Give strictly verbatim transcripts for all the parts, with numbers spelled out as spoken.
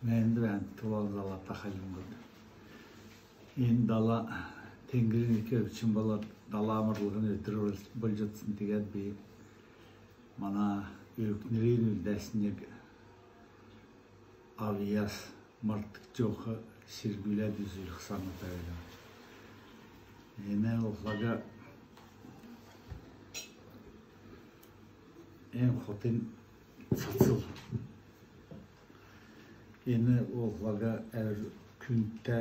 Менд бәәнт, улан залата хальмгуд. Эн дала теңгрин ик өвчин болад, дала амрлһна өдр болҗ одсн. Тиигәд би мана өвкнрин үлдәснь авъяс мартгдҗах сергүләд үзүлх саната бәәнәв. Эн болхла эн хотын цацл. Эн болхла әвр күндтә,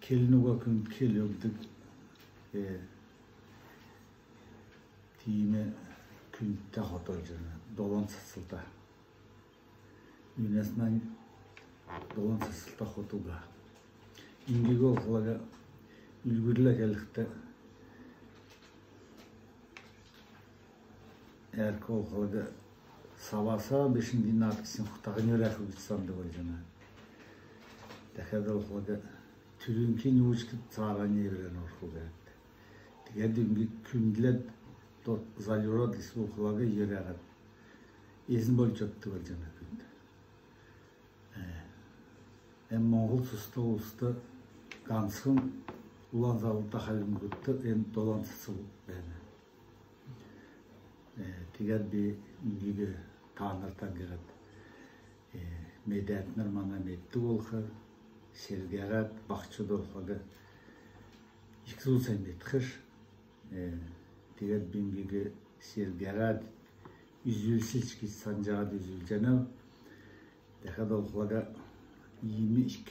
келн уга күнд кел өгдг, э, тиим күндтә хот болҗана, долан цацлта. Үнәснь долан цацлта хот уга. Иигәд болхла үлгүрлә келхтә, Әрк болхла саваса бишн динар ксин хутаһинь өрәх үгцәнд болҗана. Дәкәд болхла түрүңкин уучкд цааранднь эврән орхла. Тиигәд иигәд күндләд залюрад ис болхла өрәһәд эзн болҗ одт болҗана күнд. Эн моңһл цуста улст ганцхан улан залта хальмгудт эн долан цацл бәәнә. Тиигәд би иигәд таанртан герәд, медәтнр мана меддг болх, сергәһәд, баһчуд болхла ик зуун сайн медхш. Тиигәд би иигәд сергәһәд үзүлсч гиҗ санҗаһад үзүлҗәнәв. Дәкәд болхла иим ик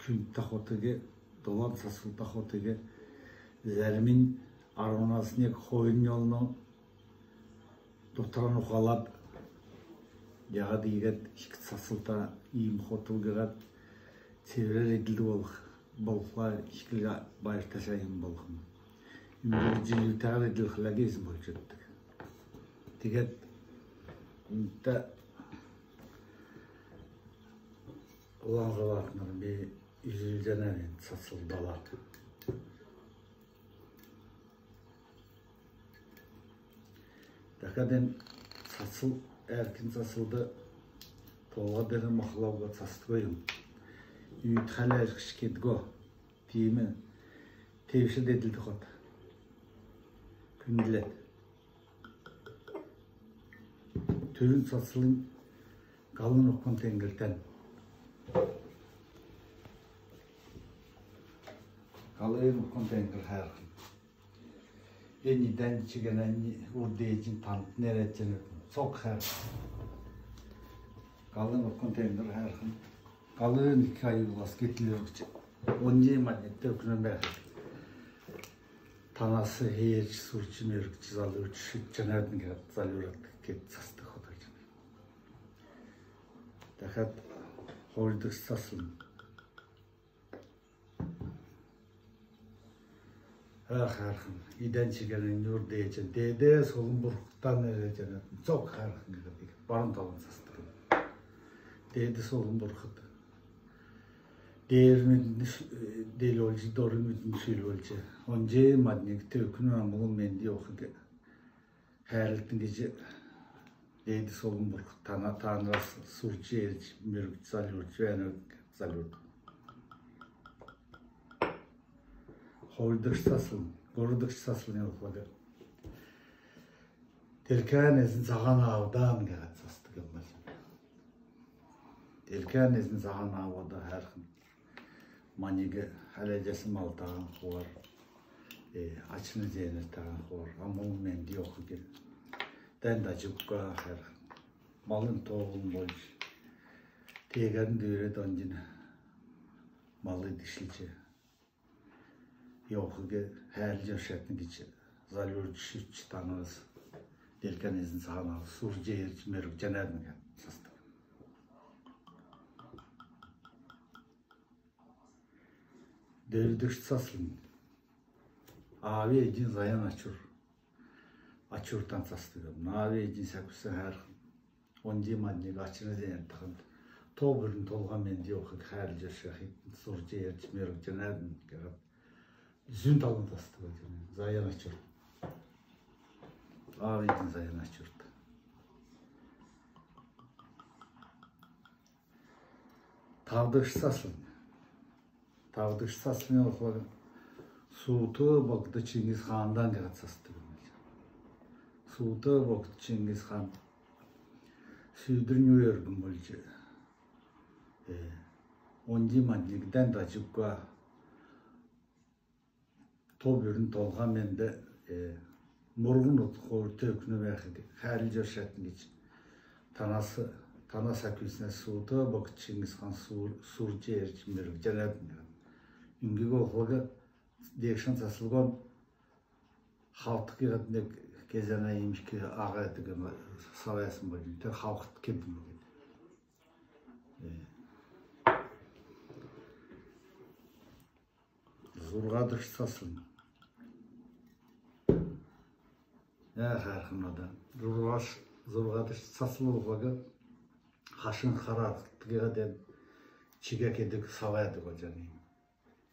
күндтә хотыг, долан цацлта хотыг зәрмнь арвнасн хойр болн дотран ухалад, яһад иигәд ик цацлта иим хотл гиһәд, цеврәр эдлдг болх, болхла ик байрта шайм болхмн. Иигәд җилүтәһәр эдлхлә эзн болҗ одтг. Тиигәд энтә улан залатнр би үзүлҗәнәв эн цацл далад. Дәкәд эн цацл, әркин цацлд толһа деер махлавга цацдго юм. Үүд хәләлхш кедго. Тиим тевшд эдлдг хот. Күндләд. Түрүн цацлнь Галын Уркн теңгртән. Галын Уркн теңгр хәәрхн. Эн идән чигәнәннь урд ээҗнь танд нерәдҗәнәвидн. Цок хәәрхн. Галын Уркн теңгр хәәрхн. Галын ик аюлас гетлүлҗ, оньдин мадниг төвкнән бәәхиг танас һеерч, сурч, мөргч залур шүтҗәнәвидн гиһәд залурад кед цацдг хот болҗана. Дәкәд хойрдгч цацлнь. Ах, хәәрхн. Идән чигәнәннь урд ээҗнь, деед Солм Бурхд тан нерәдҗәнәвидн. Цок хәәрхн гиһәд, барун талдан цацдг. Деед Солм Бурхд деермүднь делҗ болҗ, дормүднь шүлҗ болҗ, оньдин мадниг, төвкнән амулң менд йовхиг хәәрлтн гиҗ деед Солм Бурхд тана, таанрас сурч, һеерч, мөргч, залурч бәәнәвидн. Залур. Хойрдгч цацлнь, һурвдгч цацлнь болхла, делкән эзн Цаһан Аавдан гиһәд цацдг болҗана. Делкән эзн Цаһан Аав ода хәәрхн. Маниг хәләҗәсн малтаһан хувар, э, ачнр зеенртәһән хувар, амулң менд йовхиг дән даҗ уга хәәрхн. Малын тоолн болҗ, теегәрн дүүрәд оньдин мал идгшлҗ йовхиг хәәрлҗ өршәтн гиҗ залурч, шүтч, таанрас делкән эзн Цаһан Аав сурҗ, һеерч, мөргҗәнәвидн гиһәд цацдг. Дөрвдгч цацлнь. Аави эдин Заян Ачур. Ачуртан цацдг. Аави эдин сәкүсн хәәрхн. Оньдин мадниг, ачнр зеенртәһән, тоо бүрин толһа менд йовхиг хәәрлҗ өршәхиг сурҗ, һеерч, мөргҗәнәвидн гиһәд зүүн талдан цацдг. Заян Ачур. Аави эдин Заян Ачурт. Тавдгч цаслң. Тавдгч цаслң болхла Сувт Богд Чингис хаандан гиһәд цасдг. Сувт Богд Чингис хаан сүүдр ню өргн болҗ, э, оньдин маднд дадҗ уга, то бүрн толһа менд, э, моргн ут хойр төвкнү бәәхиг хәәрлҗ өршәтн гиҗ танас, танас күснәс Сувт Богд Чингис хаан сур-, сурҗ йөрч мергҗәнәвидн. Иигәд болхла деегшән цаслган хавтк гиһәд нег кезәнә имшк ага эдг савясн болҗ, тер хавхт кедн. Э. Зурһадгч цаслң. Э, хәрхнәд. Зурһадгч, зурһадгч цаслң болхла хашин харархт гиһәд чигәд кедг савяд болҗана.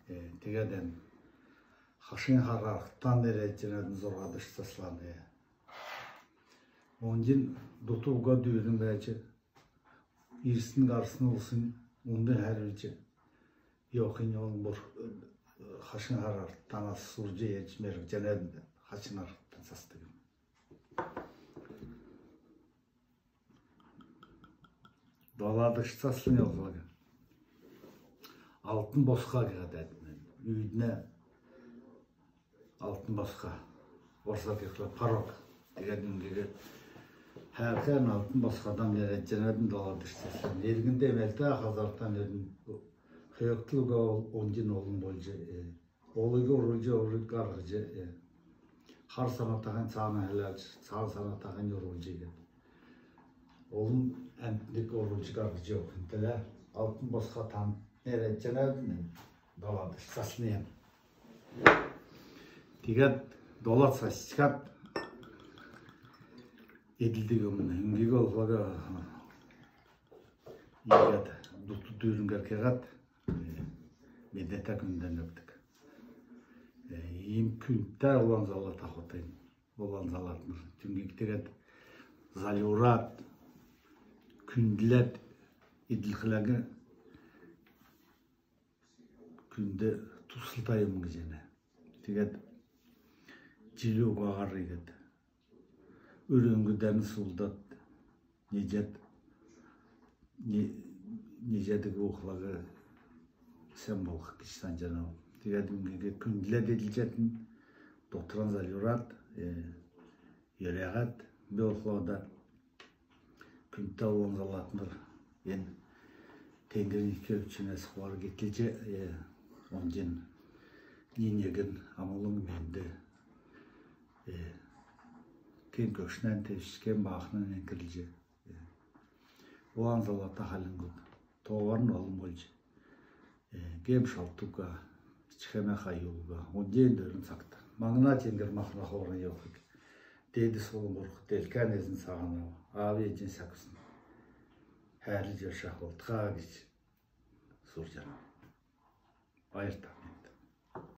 Э, тегәд эн хашин харархтан нерәдҗәнәвидн зурһадгч цаслң, э. Оньдин дуту-уга дүүрн бәәҗ, ирсн-һарсн улсин ундн хәрүлҗ йовхинь болн бур-, э, хашин харархт танас сурҗ йөрч мергҗәнәвидн, хашин харархтан цасдг. Доладгч цаслң болхла алтн босха гиһәд, үүднә алтн босха, орсар кехлә порог. Тегәд миңһиг хәрхән алтн босхадан нерәдҗәнәвидн доладгч цаслң. Иргнд эмәлтә хазартан өрүн, хөөгтл уга оньдин олн болҗ, э, олиг орулҗ, олиг һарһҗ, э, хар санатаһинь цаана хәләлҗ, цаан санатаһинь орулҗ гиһәд, олн әмтиг орулҗ һарһҗ йовхин төлә алтн босха тан нерәдҗәнәвидн, доладгч цаслң. Тегәд долад цасчкад эдлдг юмн, иигәд болхла иигәд дуту-дүүрнгәр кеһәд, э, медәтә күндән өгдг. Э, иим күндтә улан залата хотын, улан залатнр. Түүгиг тегәд зальврад, күндләд эдлхләг күнд туслта юмн гиҗәнә. Тегәд җил угаһар иигәд өрөңгдән суулдад, неҗәд, не-, неҗәдг болхла сән болх гиҗ санҗанав. Тегәд миңһиг күндләд эдлҗәтн, дотран зальврад, э, йөрәһәд, болхла ода күндтә улан залатнр, эн теңгрин көвчнәс хавар гетлҗ, э, оньдин ни-негн амулң-менд, э, кем көвшнән тевчҗ, кем баахнан эңкрлҗ, э, улан залата хальмгуд тоорн олн болҗ, э, гем-шалтг уга, бичхәмә хаюл уга, оньдин дөрвн цагт маңна теңгр махна хооран йовхиг Деедс болн Бурхд, Делкән Эзн Цаһан Аав, Аав Ээҗин Сәкүсн хәәрлҗ өршәх болтха гиҗ сурҗана. Баяртай.